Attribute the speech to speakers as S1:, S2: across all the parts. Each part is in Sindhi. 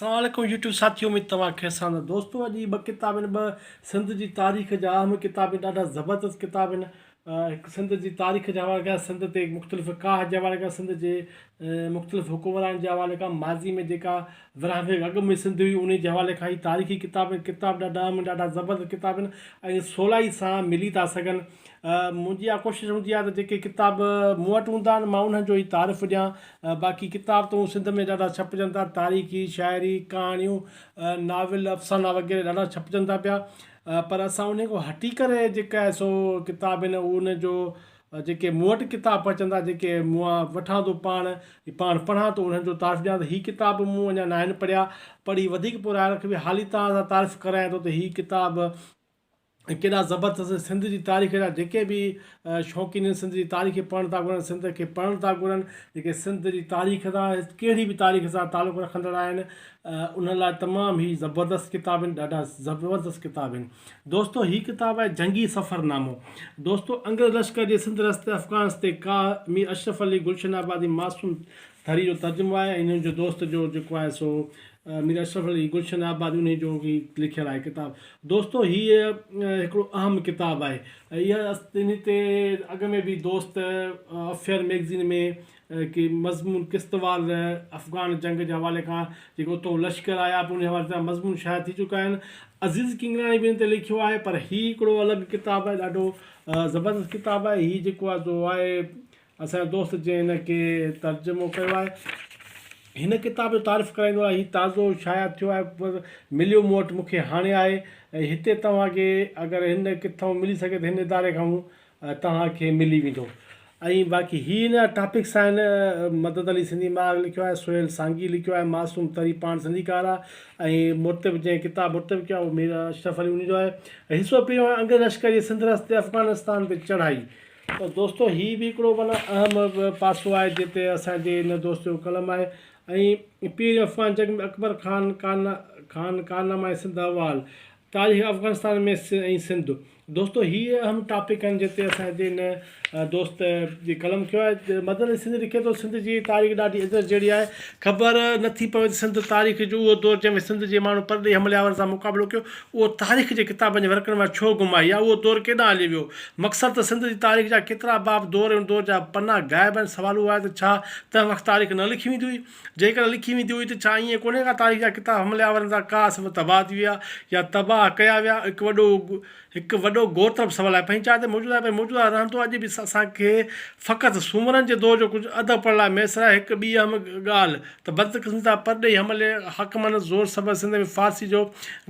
S1: السلام عليڪم يوٽيوب ساٿيو اميد توهان خير سان هوندا دوستو اڄ هي ٻه ڪتاب آهن ٻه سنڌ جي تاريخ جا اهم ڪتاب آهن ڏاڍا زبردست ڪتاب آهن هڪ سنڌ جي تاريخ جي حوالي کان سنڌ تي مختلف ڪاهه جي حوالي کان سنڌ جي مختلف حڪمرانن جي حوالي کان ماضي ۾ جيڪا ورهاڱي کان اڳ ۾ سنڌ هئي انهي جي حوالي کان هي تاريخي ڪتاب آهن ڪتاب ڏاڍا اهم ڏاڍا زبردست ڪتاب آهن ۽ سولائي سان ملي ٿا سگهن منهنجي اها ڪوشش هوندي آهي ته جيڪي ڪتاب مون وٽ هوندا آهن مان انهن جو ئي تعارف ڏيان باقي ڪتاب ته هون سنڌ ۾ ڏاڍا ڇپجن ٿا تاريخي شاعري ڪهاڻيون ناول افسانا وغيره ڏاڍا ڇپجن ٿا پيا پر اسان انهي کان هٽي ڪري جيڪا آهي سو ڪتاب آهن ان جو جيڪي مون وٽ ڪتاب پهچن ٿا جيڪي مون وٺان ٿو پاڻ پاڻ پڙهان ٿو انهن جو تعارف ڏيان ته هي ڪتاب مون اڃا ناهن پڙهيا پڙهي وڌيڪ پوء راء رکبي حالي توهان سان تعارف ڪرايان ٿو ته هي ڪتاب ۽ ڪيڏا زبردست سنڌ جي تاريخ جا جيڪي به شوقين آهن سنڌ جي تاريخ کي پڙهڻ ٿا گهرن سنڌ کي پڙهڻ ٿا گهرن جيڪي سنڌ جي تاريخ سان ڪهڙي به تاريخ سان تعلق رکندڙ آهن انهن لاء تمام هي زبردست ڪتاب آهن ڏاڍا زبردست ڪتاب آهن دوستو هي ڪتاب آهي جنگي سفرنامو دوستو انگريز لشڪر جي سنڌ رستي افغانس تي ڪاهه مير اشرف علي گلشن آبادي معصوم ٿري جو ترجمو آهي ۽ انهن جو دوست جو جيڪو آهي سو مير اشرف علي گلشن آباد انهي جو هي لکيل آهي ڪتاب. دوستو هيء هڪڙو اهم ڪتاب آهي ۽ اها انهي تي اڳ ۾ به دوست افيئر مئگزين ۾ ڪي مضمون قسطوار افغان جنگ جي حوالي کان جيڪي اتو لشڪر آيا پوء انهي حوالي سان مضمون شايع ٿي چڪا آهن. عزيز ڪنگراڻي به ان تي لکيو آهي پر هي هڪڙو الڳ ڪتاب آهي ڏاڍو زبردست ڪتاب آهي هي جيڪو آهي سو آهي اسان جو دوست جنهن هن کي ترجمو ڪيو آهي هن ڪتاب جو تعارف ڪرائيندو آهي هي تازو شايع ٿيو آهي پر مليو مون وٽ مون کي هاڻي آهي ۽ هتي توهان کي اگر هن ڪٿان ملي سگهي ته هن اداري کان توهان کي ملي ويندو ۽ باقي هي هن جا ٽاپڪس آهن مدد علي سنڌي ماڳ لکيو آهي سهيل سانگي لکيو آهي معصوم تري پاڻ سنڌيڪار آهي ۽ مرتب جنهن ڪتاب مرتب ڪيو آهي اهو مير اشرف علي ان جو آهي حصو پهريون آهي انگريز لشڪر جي سنڌ رستي افغانستان تي چڙهائي ته دوستو هي به هڪڙو معنيٰ اهم پاسو آهي جتي اسان جي هن دوست جو قلم آهي ۽ پير افغان جنگ ۾ اڪبر خان ڪان خان ڪارناما ۽ سنڌ احوال تاريخ افغانستان ۾ ۽ سنڌ دوستو هي اهم ٽاپڪ آهن جتي اسان جي هن دوست جي قلم کيو آهي مدد علي سنڌي لکي ٿو سنڌ جي تاريخ ڏاڍي عزت جهڙي آهي خبر نٿي پوي ته سنڌ تاريخ جو اهو دور جنهن ۾ سنڌ جي ماڻهن پرڏيهي حملي آورن سان مقابلو ڪيو اهو تاريخ جي ڪتابن جي ورقن مان ڇو گم آهي يا اهو دور ڪيڏانهن هلي ويو؟ مقصد ته سنڌ جي تاريخ جا ڪيترا باب دور ۽ دور جا پنا غائب آهن. سوال اهو آهي ته ڇا تنهن وقت تاريخ نه لکي ويندي هئي؟ جيڪڏهن لکي ويندي هئي ته ڇا ائين ڪونهي ڪا تاريخ جا ڪتاب حملي آورن سان ڪا سبب تباهه ٿي ويا يا تباهه ڪيا ويا؟ هڪ وڏو هڪ وڏو غور طلب سوال آهي. پنهنجي جاء تي موجود آهي پر موجوده رهندو اڄ به اسان کي فقط سومرن جي دور جو ڪجهه ادب پڙهڻ لاء ميسر آهي. هڪ ٻي اهم ڳالهه ته بدقسمتي سان پرڏيهي حملي حاڪمن زور سبب سنڌ ۾ فارسي جو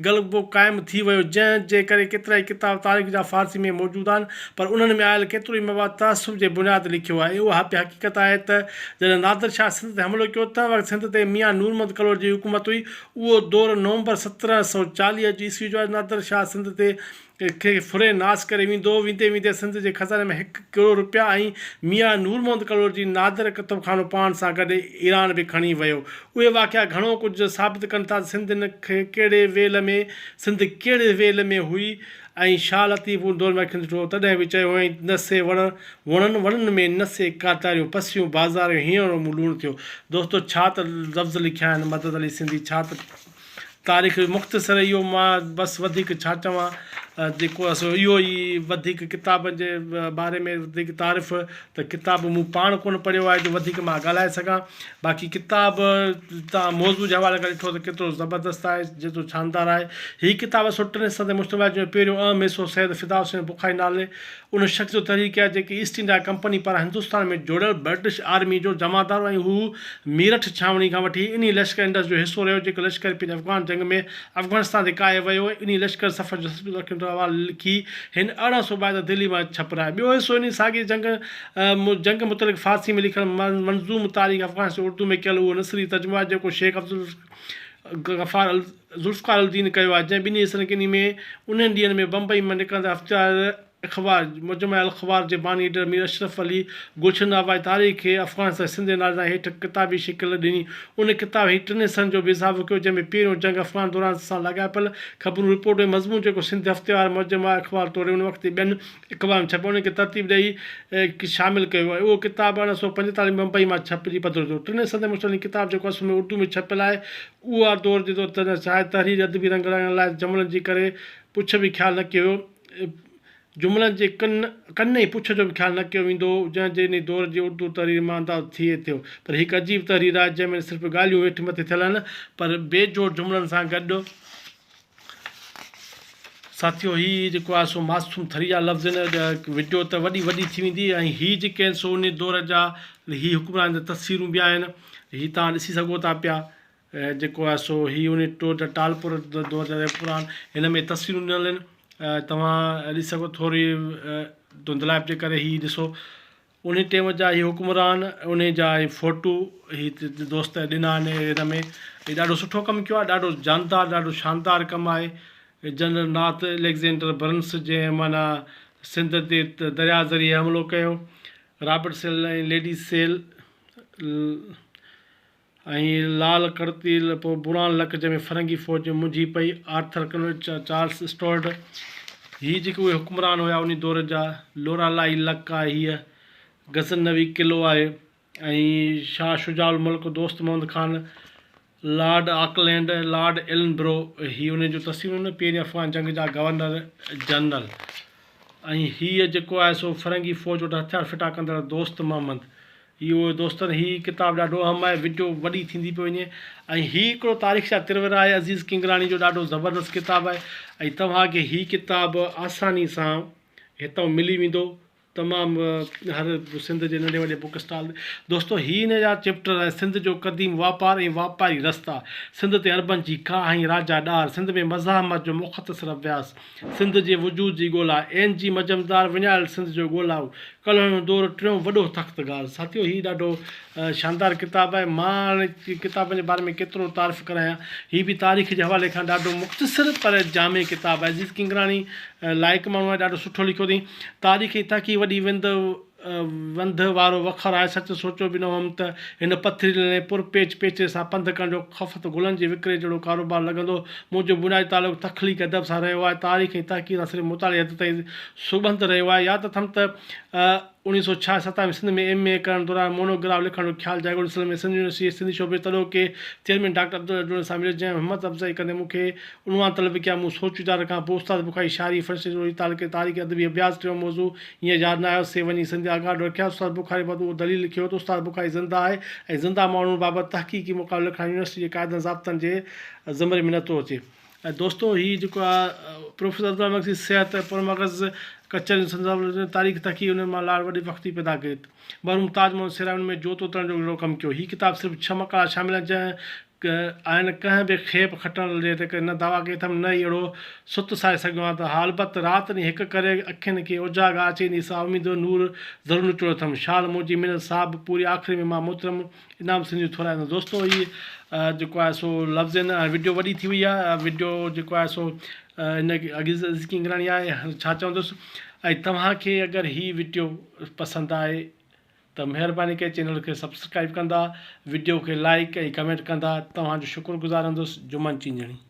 S1: غلبو قائم ٿي ويو، جنهن جي ڪري ڪيترائي ڪتاب تاريخ جا فارسي ۾ موجود آهن، پر انهن ۾ آيل ڪيترو ئي مواد تعصب جي بنياد تي لکيو آهي. اها به حقيقت آهي ته جڏهن نادر شاهه سنڌ تي حملو ڪيو، تنهن وقت سنڌ تي ميان نور محمد ڪلهوڙي جي حڪومت هئي. اهو دور نومبر 1740 عيسوي جو آهي. نادر شاهه سنڌ تي کي ڦري ناس ڪري ويندو هو. ويندي ويندي سنڌ جي خزاني مان هڪ ڪروڙ رپيا ۽ ميان نور محمد ڪلهوڙي جي نادر ڪتبخانو پاڻ سان گڏ ايران به کڻي ويو. اهي واقعا گهڻو ڪجهه ثابت ڪن ٿا ته سنڌ کي ڪهڙي ويل ۾ سنڌ ڪهڙي ويل ۾ هئي ۽ شاهه لطيف ان دور ۾ اکين ڏٺو هو تڏهن به چيو هئائين نه سي وڻ وڻن وڻن ۾ نه سي ڪاتاريون پسيون بازاريون هينئڙو مون لوڻ ٿيو. دوستو ڇا ته لفظ لکيا آهن مدد علي سنڌي ڇا ته تاريخ جو مختصر اهو مان بس وڌيڪ ڇا چوان جيڪو آهي سو اهو ئي وڌيڪ ڪتابن جي باري ۾ وڌيڪ تعارف ته ڪتاب مون پاڻ ڪونه پڙهيو آهي جو وڌيڪ مان ڳالهائي سگهان باقي ڪتاب تان موضوع جي حوالي کان ڏٺو ته ڪيترو زبردست آهي جيترو شاندار آهي هي ڪتاب سو ٽن حصن تي مشتمل آهي جنهن ۾ پهريون اهم حصو سيد فدا حسين بخاري نالي ان شخص جو تحرير ڪيا جيڪي ايسٽ انڊيا ڪمپني پاران هندستان ۾ جوڙيل برٽش آرمي جو جمعدار هو ۽ هو ميرٺ ڇانوڻي کان وٺي انهي لشڪر انڊس جو حصو رهيو جيڪو لشڪر پهرين افغان جنگ ۾ افغانستان تي ڪاهي ويو ۽ انهي لشڪر سفر جو سلسلو رکندڙ احوال لکي هن 1872 دهلي مان ڇپرايو. ٻيو حصو انهي ساڳي جنگ جنگ متعلق فارسي ۾ لکيل منظوم تاريخ افغانستان جو اردو ۾ ڪيل اهو نثري ترجمو آهي جيڪو شيخ عبدالغفار ذوالفقار الدين ڪيو آهي جنهن ٻنهي حصن کي انهي ۾ انهن ڏينهن ۾ بمبئي مان نڪرندڙ هفتيوار. اخبار مجمع الاخبار جي باني ايڊيٽر مير اشرف علي گلشن آبادي تاريخ کي افغانستان ۽ سنڌ جي نالي سان هيٺ ڪتابي شڪل ڏني. ان ڪتاب هي ٽن حصن جو به اضافو ڪيو جنهن ۾ پهريون جنگ افغان دوران سان لاڳاپيل خبرون، رپورٽون ۽ مضمون جيڪو سنڌ هفتيوار مجمع اخبار توڙي ان وقت جي ٻين اخبارن ۾ ڇپيا انهن کي ترتيب ڏئي شامل ڪيو ۽ اهو ڪتاب 1845 ۾ بمبئي مان ڇپجي پڌرو ٿيو. ٽن حصن تي مشتمل هي ڪتاب جيڪو اصل ۾ اردو ۾ ڇپيل آهي اها دور جي دور تڏهن شايد تحريري ادبي رنگ لڳائڻ لاء جملن جي ڪري پڇ به خيال نه ڪيو ويو. جملن جي ڪن ڪن ۽ پڇ جو به خيال نه ڪيو ويندو هو، جنهن جي انهي دور جي اردو تحرير مان اندازو ٿئي ٿيو. پر هي هڪ عجيب تحرير آهي، جنهن ۾ نه صرف ڳالهيون هيٺ مٿي ٿيل آهن، پر بي جوڙ جملن سان گڏ. ساٿيو هي جيڪو آهي سو معصوم ٿري جا لفظ آهن، وڊيو ته وڏي وڏي ٿي ويندي ۽ هي جيڪي آهن سو انهي دور جا هي حڪمرانن جا تصويرون به آهن، هي توهان ڏسي سگهو ٿا پيا. جيڪو آهي سو هي انهي ٽور جا ٽالپر دور جا پراڻ هن ۾ تصويرون ڏنل آهن توهان ڏسي سگهو ٿوري ڌنڌلائپ جي ڪري هي ڏسو انهي ٽيم جا هي حڪمران انهي جا هي فوٽو هي دوست ڏنا آهن هن ۾ هي ڏاڍو سٺو ڪم ڪيو آهي ڏاڍو جاندار ڏاڍو شاندار ڪم آهي جنرل نارٿ اليگزينڊر برنس جنهن معنيٰ سنڌ تي درياء ذريعي حملو ڪيو رابرٽ سيل ۽ ليڊي سيل ۽ لال ڪڙتي پوء بران لڪ جنهن ۾ فرنگي فوج منجهي پئي، آرٿر ڪنوڊ، چارلس اسٽورڊ، هي جيڪي اهي حڪمران هيا انهي دور جا، لورالائي لڪ آهي هيء غزنوي قلعو آهي ۽ Shah Shuja ul Mulk, Dost Muhammad Khan, Lord Auckland, Lord Ellenborough هي انهن جون تصويرون آهن، پهرين افغان جنگ جا گورنر جنرل ۽ هيء جيڪو آهي سو فرنگي فوج وٽ هٿيار ڦٽا ڪندڙ دوست محمد اهو دوستن هي ڪتاب ڏاڍو اهم آهي وڊيو وڏي ٿيندي پئي وڃي ۽ هي هڪڙو تاريخ جا ترور آهي عزيز ڪنگراڻي جو ڏاڍو زبردست ڪتاب آهي ۽ توهان کي هي ڪتاب آساني سان هتان ملي ويندو تمام هر سنڌ جي ننڍي وڏي بڪ اسٽال تي دوستو هي هن جا چيپٽر آهن سنڌ جو قديم واپار ۽ واپاري رستا سنڌ تي عربن جي ڪاهه ۽ راجا ڏاهر سنڌ ۾ مزاحمت جو مختصر اڀياس سنڌ جي وجود جي ڳولا، اين جي مجمدار وڃايل سنڌ جو ڳولائو، ڪلهوڙن جو دور ٽيون وڏو تختگاهه. ساٿيو هي ڏاڍو شاندار ڪتاب آهي. مان هاڻي ڪتابن جي باري ۾ ڪيترو تعارف ڪرايان. هي به تاريخ جي حوالي کان ڏاڍو مختصر پر جامع ڪتاب آهي. عزيز ڪنگراڻي لائق ماڻهو آهي ڏاڍو سٺو لکيو اٿئي. تاريخ ۽ تحقيق وڏي وند ونڌ وارو وکر آهي. سچ سوچيو به نه هئم ته هن پٿريلن ۽ پر پيچ پيچري سان پنڌ ڪرڻ جو خفت گلن جي وڪري جهڙو ڪاروبار لڳندو. منهنجو بنيادي تعلق تخليق ادب سان رهيو آهي. تاريخ ۽ تحقيق سان صرف مطالعي جي حد تائين سٻنڌ رهيو آهي. ياد اٿم ته 1966 ستاويهه ۾ سنڌ ۾ ايم اي ڪرڻ دوران مونو گراف لکڻ جو خيال جاڳيو. ان سلسلي ۾ سنڌ يونيورسٽيء جي سنڌي شعبي جي تڏهوڪي چيئرمين ڊاڪٽر عبدالله جوڻيجو سان مليس، جنهن همت افزائي ڪندي مون کي عنوان طلب ڪيا. مون سوچ ويچار کان پوء استاد بخاري شاعري ۽ فلسفي روهي تعلقي تاريخ ادبي اڀياس ٽيون موضوع ائين ياد نه آيو، سي وڃي سنڌ آڳاٽو رکيا. استاد بخاري بابت اهو دليل لکيو ويو ته استاد بخاري زنده آهي ۽ زنده ماڻهن بابت تحقيقي مقالو لکڻ يونيورسٽي جي قاعدن ضابطن جي زمري ۾ نٿو اچي. ۽ دوستو هي جيڪو آهي پروفيسر عبدالله مگسي صحت ۽ پرمغز ڪچهرين سنڌ تاريخ تحقيق انهن مان لاڙ وڏي وقتي پيدا ڪئي. مرحوم تاج محمد سيرائي ان ۾ جوت اترڻ جو اهڙو ڪم ڪيو. هي ڪتاب صرف ڇهه مقالا شامل آهن جنهن آهن ڪنهن به کيپ کٽڻ جي ته نه دعويٰ ڪئي اٿم نه ئي اهڙو ست ساهي سگهيو آهيان ته ها البت رات ڏينهن هڪ ڪري اکين کي اوجاڳا اچي ايندي سا اميد جو نور ضرور نچوڙيو اٿم شال منهنجي محنت صاحب پوري آخري ۾ مان محترم انعام سنڌ جو ٿورائتو دوستو هي جيڪو آهي سو لفظ آهن وڊيو وڏي ٿي وئي آهي وڊيو جيڪو آهي سو هن عزيز ڪنگراڻي آهي ڇا چوندس ۽ توهان کي اگر هي وڊيو پسند آهي ته مهرباني ڪري چينل کي سبسڪرائب ڪندا وڊيو کي لائيڪ ۽ ڪمينٽ ڪندا توهان جو شڪر گذار رهندس جمن چينجهڻي.